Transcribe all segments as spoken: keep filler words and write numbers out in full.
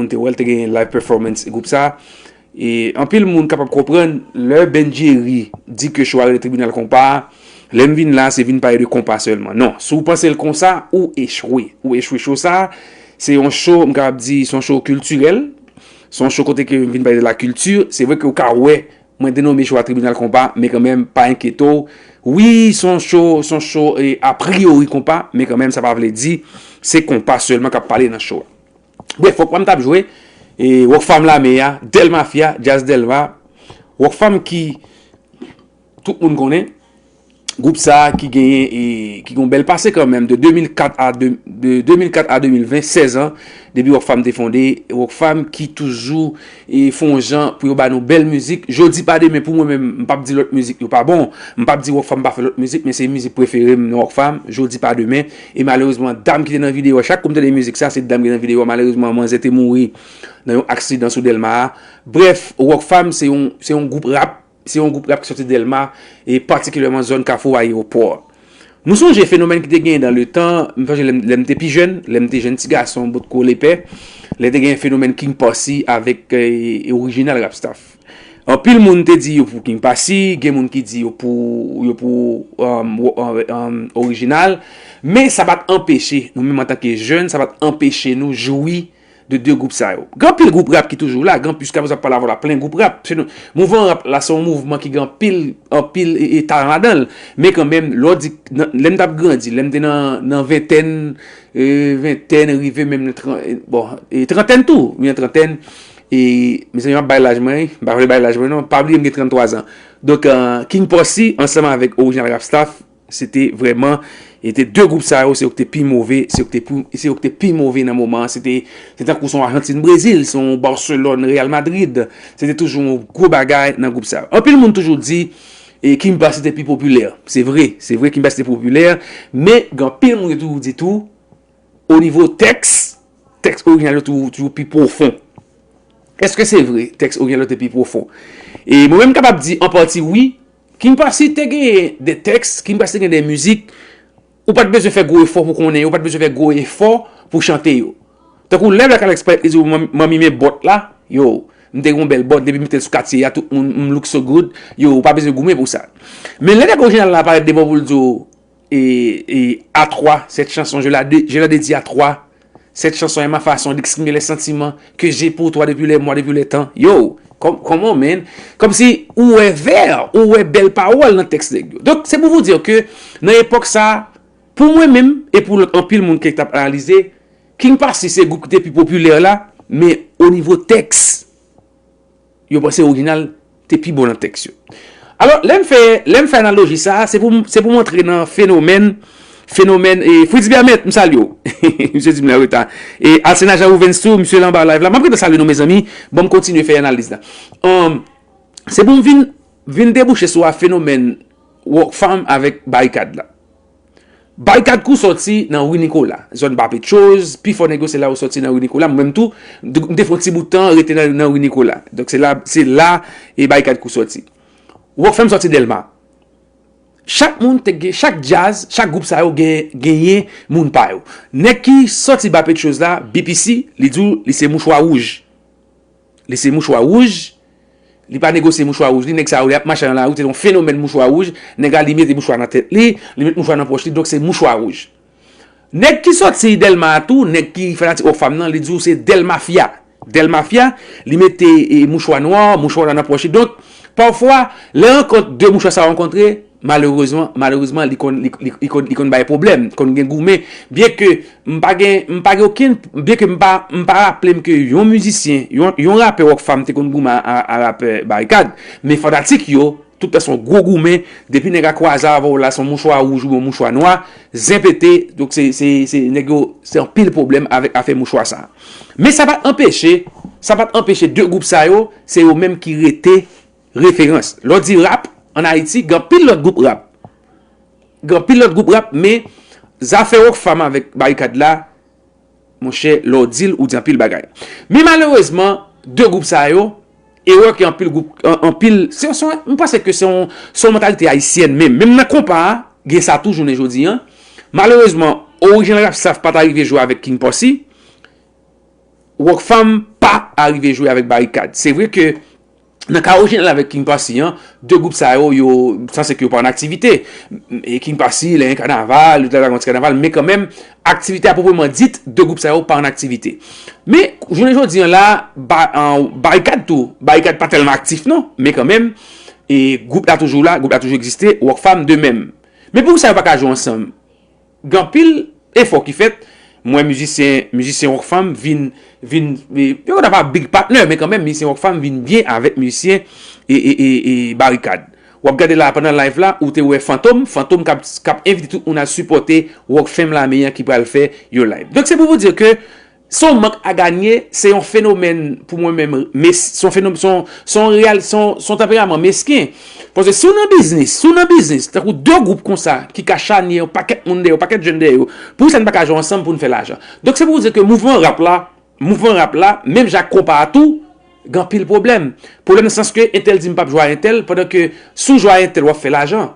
Moun te wè l te gen live performance gwoup sa. E anpil moun kapab konprann lè Benjerry di ke show a rele Tribinal Konpa, lè m vin la, se vin pale de konpa sèlman. Non, si w panse l konsa, ou echwe. Ou echwe. Show sa, se yon show, m kapab di, se yon show kiltirèl. Se yon show kote ke m vin pale de la kilti. Se vre ke w ka wè mwen denome show a Tribinal Konpa, men kanmenm, pa enkyete w. Wi, se yon show, se yon show, e, a priyori konpa, men kanmenm, sa pa vle di se konpa sèlman k ap pale nan show a. Bref, Rockfam t ap jwe, e, Rockfam Lame a, Dèl Mafya, Djaz Dèlma, Rockfam ki tout moun konnen, gwoup sa a ki genyen, e, ki gen yon bèl pase kanmenm, de de mil kat a de, de de mil kat a de mil ven, sèz an, depi Rockfam te fonde, Rockfam ki toujou, e, fè yon jan pou yo ba nou bèl mizik. Jodi pa demen, pou mwen menm, m p ap di lòt mizik yo pa bon, m p ap di Rockfam pa fè lòt mizik, men se mizik prefere m nan Rockfam, Jodi pa demen. E malerezman, dam ki te nan videyo a, chak kou m tande mizik sa, se dam ki nan videyo a, malerezman, manzè te mouri nan yon aksidan sou Dèlma a. Brèf, Rockfam se yon, se yon gwoup rap, se yon gwoup rap ki sòti Dèlma, e patikilyèman zòn Kafou Ayewopò. Nou sonje fenomèn ki te genyen dan le tan, m sonje lè m, lè m te pi jèn, lè m te jèn ti gason, bòt ko lepè, lè te genyen fenomèn King Posse avèk, e, Original Rap Staff. Anpil moun te di yo pou King Posse, gen moun ki di yo pou, yo pou, um, wo-, um, um, Original, men sa pa t anpeche, nou menm antanke jèn, sa pa t anpeche nou jwi de de gwoup sa yo. Gen anpil gwoup rap ki toujou la, gen, jiskaprezan ap pale avè w la, plen gwoup rap. Se nou, mouvman rap la, se yon mouvman ki gen anpil, anpil, e, e, talan ladan l. Men kanmenm, lè w di, nan, lè m t ap grandi, lè m te nan, nan ventèn, e, ventèn, rive menm nan tran-, e, bon, e, trantèn tou, wi, nan trantèn, e, mezanmi, m ap bay laj mwen, wi, m pa vle bay laj mwen non, pa bliye m gen tranntwa zan. Donk, e, King Posse, ansanm avèk Original Rap Staff, se te vrèman, e te de gwoup sa yo, se yo ki te pi move, se yo ki te pi, se yo ki te pi move nan moman an. Se te, se tankou se yon Ajantin Brezil, se yon Barcelone, Real Madrid. Se te toujou yon gwo bagay nan gwoup sa yo. Anpil moun toujou di, e, King Posse te pi popilè. Se vre, se vre King Posse te popilè, men gen anpil moun ki toujou di tou, o nivo tèks, tèks Original yo toujou, toujou pi pwofon. Èske se vre, tèks Original yo te pi pwofon? E mwen menm m kapab di an pati wi, King Posse te genyen de tèks, King Posse te genyen de mizik, ou pa t bezwen fè gwo efò pou konnen yo, ou pa t bezwen fè gwo efò pou chante yo. Tankou lè Black Alex parèt, li di w, "Manmi, manmi, men bòt la, yo, m te gen yon bèl bòt, depi m mete l sou katye a, tout moun, m look so good, yo, ou pa bezwen goumen pou sa." Men lè nèg Original la parèt devan w pou l di w, e, e, à toi, cette chanson, je la dé-, je la dédie à toi. Cette chanson est ma façon d'exprimer les sentiments que j'ai pour toi depuis les mois, depuis les temps. Yo, come, come on, man. Kòmsi ou wè vè, ou wè bèl pawòl nan tèks nèg yo. Donk, se pou vous dire que nan epòk sa, pou mwen menm, e pou lòt anpil moun ki t ap analize, King Posse se gwoup ki te pi popilè la, men o nivo tèks, yo panse Original te pi bon nan tèks yo. Alò, lè m fè, lè m fè analoji sa a, se pou, se pou montre nan fenomèn, fenomèn, e, Fritz Bermeth, m salye w. Misye di m lè reta. E Alcena Jean Ruvens tou, misye la anba live la. M ap gentan salye nou, mezanmi. Bon, m kontinye fè analiz la. Um, se pou m vin, vin debouche sou a fenomèn Rockfam avèk Barikad la. Barikad Crew sòti nan ri Nikola, zòn Bapetchoz, pifò nèg yo se la yo sòti nan ri Nikola, mwen menm tou, m te fè yon ti bout tan rete nan, nan ri Nikola. Donk se la, se la e Barikad Crew sòti. Rockfam sòti Dèlma. Chak moun te gen, chak djaz, chak gwoup sa yo gen, genyen moun pa yo. Nèg ki sòti Bapetchoz la, B P C, li di w li se mouchwa wouj. Li se mouchwa wouj. Li pa negosye mouchwa wouj li. Nèg sa yo, lè y ap mache nan lari, se yon fenomèn mouchwa wouj. Nèg la, li mete mouchwa nan tèt li, li met mouchwa nan pòch li, donk se mouchwa wouj. Nèg ki sòti Dèlma a tou, nèg ki fanatik Rockfam nan, li di w se Dèl Mafya. Dèl Mafya, li mete, e, mouchwa nwa, mouchwa nwa nan pòch li. Donk, pafwa, lè rankont de mouchwa sa yo rankontre, malerezman, malerezman, li konn, li, li, li konn, li konn bay pwoblèm, konn gen goumen. Byenke m pa gen, m pa gen okenn, byenke m pa, m pa raple m ke yon mizisyen, yon, yon rapè Rockfam te konn goumen a, a, a rapè Barikad, men fanatik yo, tout tan se yon gwo goumen, depi nèg la kwaze avè w la, se yon mouchwa wouj oubyen yon mouchwa nwa, zen pete, donk se, se, se, nèg yo, se anpil pwoblèm avèk afè mouchwa sa. Men sa pa t anpeche, sa pa t anpeche de gwoup sa yo, se yo menm ki rete referans. Lè w di rap, ann Ayiti, gen anpil lòt gwoup rap. Gen anpil lòt gwoup rap, men zafè Rockfam avèk Barikad la, monchè, lè w di l, ou di anpil bagay. Men malerezman, de gwoup sa yo, erè ke anpil gwoup, an-, anpil, se, se, m panse ke se yon, se yon mantalite ayisyèn menm. Menm nan konpa a, gen sa tou jounen jodi a. Malerezman, Original Rap Staff pa ta rive jwe avèk King Posse. Rockfam a rive jwe avèk Barikad. Se vre ke nan ka orijinal avèk King Posse an, de gwoup sa yo, yo sanse ke yo pa an aktivite. E King Posse, lè gen kanaval, yo ta nan ti kanaval, men kanmenm, aktivite a pwopreman dit, de gwoup sa yo pa an aktivite. Men, jounen jodi an la, ba, an, Barikad tou, Barikad pa tèlman aktif non, men kanmenm, e gwoup la toujou la, gwoup la toujou egziste, Rockfam de menm. Men poukisa yo pa ka jwe ansanm? Gen anpil efò ki fèt. Mwen, mizisyen, mizisyen Rockfam vin, vin, e, yo konn ap big partner, men kanmenm, mizisyen Rockfam vin byen avèk mizisyen e, e, e, e Barikad. W ap gade la, pandan live la, ou te wè Fantom, Fantom k ap, k ap envite tout moun al sipòte Rockfam Lame an ki pral fè yo live. Donk, se pou vous dire ke se yon mank a ganye, se yon fenomèn pou mwen menm, mes, se yon fenomèn, se yon, se yon reyal, se yon, se yon tanperaman mesken. Paske si w nan biznis, si w nan biznis, tankou de gwoup konsa ki ka chanye yon pakèt moun dèyè, yon pakèt jèn dèyè yo, poukisa n pa ka jwe ansanm pou n fè lajan? Donk, se pou vous dire ke mouvman rap la, mouvman rap la, menm jan ak konpa a tou, gen anpil pwoblèm. Pwoblèm nan sans ke entèl di m p ap jwe a entèl, pandan ke si w jwe a entèl, w ap fè lajan.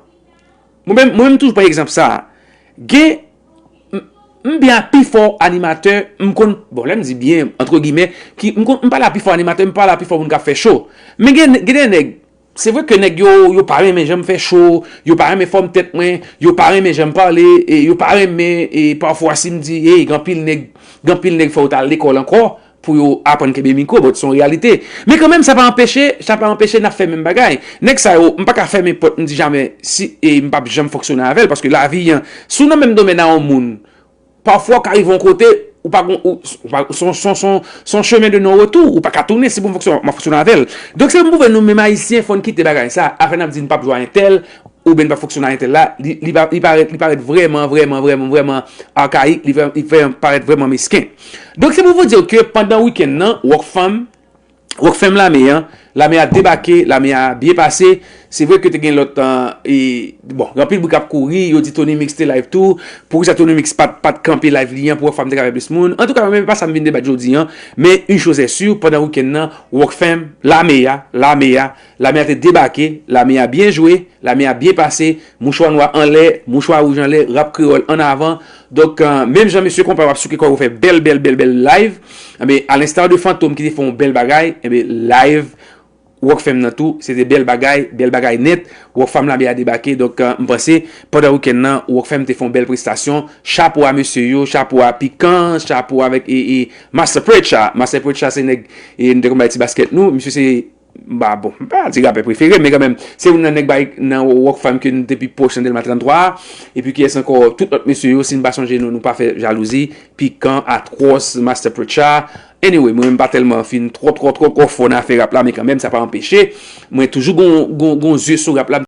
Mwen menm, mwen menm toujou pran egzanp sa a. Gen, m, m byen ak pi fò animatè, m konn, bon, lè m di byen, antre gimè, ki, m konn, m pale ak pi fò animatè, m pale ak pi fò moun k ap fè cho. Men gen, gen de nèg, se vre ke nèg yo, yo pa renmen jan m fè cho, yo pa renmen fòm tèt mwen, yo pa renmen jan m pale, e yo pa renmen, e pafwa si m di, hey, gen anpil nèg, gen anpil nèg fò yo t al lekòl ankò, pou yo aprann kenbe mikwo, but se yon reyalite. Men kanmenm, sa pa anpeche, sa pa anpeche n ap fè menm bagay. Nèg sa yo, m pa ka fèmen pòt, m di jamè, si, e m p ap janm fonksyone avè l, paske lavi an, si w nan menm domèn a yon moun, pafwa w ka rive yon kote, ou pa gon, ou, ou pa, se yon, se yon, se yon, se yon chemen de non retou, ou pa ka tounen, si pou m fonksyone, m ap fonksyone avè l. Donk, se pou m pwouve nou, menm Ayisyen, fò n kite bagay sa, afè n ap di n p ap jwe a entèl, oubyen n pa fonksyone a entèl la, li, li, pa, li parèt, li parèt vrèman, vrèman, vrèman, vrèman akayik, li, vrè- li vrèman parèt vrèman mesken. Donk, se pou vous dire ke pandan wikenn nan, Rockfam, Rockfam Lame an, Lame a debake, Lame a byen pase. Se vre ke te gen lòt, e, bon, gen anpil bri k ap kouri, yo di Tony Mix te live tou. Poukisa Tony Mix pa t, pa t kanpe live li an pou Rockfam te ka fè plis moun? Antouka, mwen, pa sa m vin debat jodi an. Men, une chose est sûre, pandan wikenn nan, Rockfam, Lame a, Lame a, Lame a te debake, Lame a byen jwe, Lame a byen pase, mouchwa nwa anlè, mouchwa wouj anlè, rap kreyòl ann avan. Donk, e, menm jan mesye konpa yo ap souke kò yo fè bèl, bèl, bèl, bèl live, enben, à l'instar de Fantom ki te fè yon bèl bagay, enben, live Rockfam nan tou, se te bèl bagay, bèl bagay nèt. Rockfam Lame a debake, donk, e, m panse, pandan wikenn nan, Rockfam te fè yon bèl prestasyon. Chapo a mesye yo, chapo a Pikan, chapo avèk, e, e, Master Preacher. Master Preacher se nèg, e, nou te konn bay ti baskèt nou, misye se Ba bon, m pa di rapè prefere m, men kanmenm, se youn nan nèg bay nan Rockfam ke n te pi pwòch nan Dèlma tranntrwa a. Epi kiyès ankò? Tout lòt mesye yo, si n pa sonje non, nou pa fè jalouzi. Pikan, Atwòs, Master Preacher. Anyway, mwen menm pa tèlman fin twò, twò, twò, twò fò nan afè rap la, men kanmenm, sa pa anpeche mwen toujou gon, gon, gon zye sou rap la.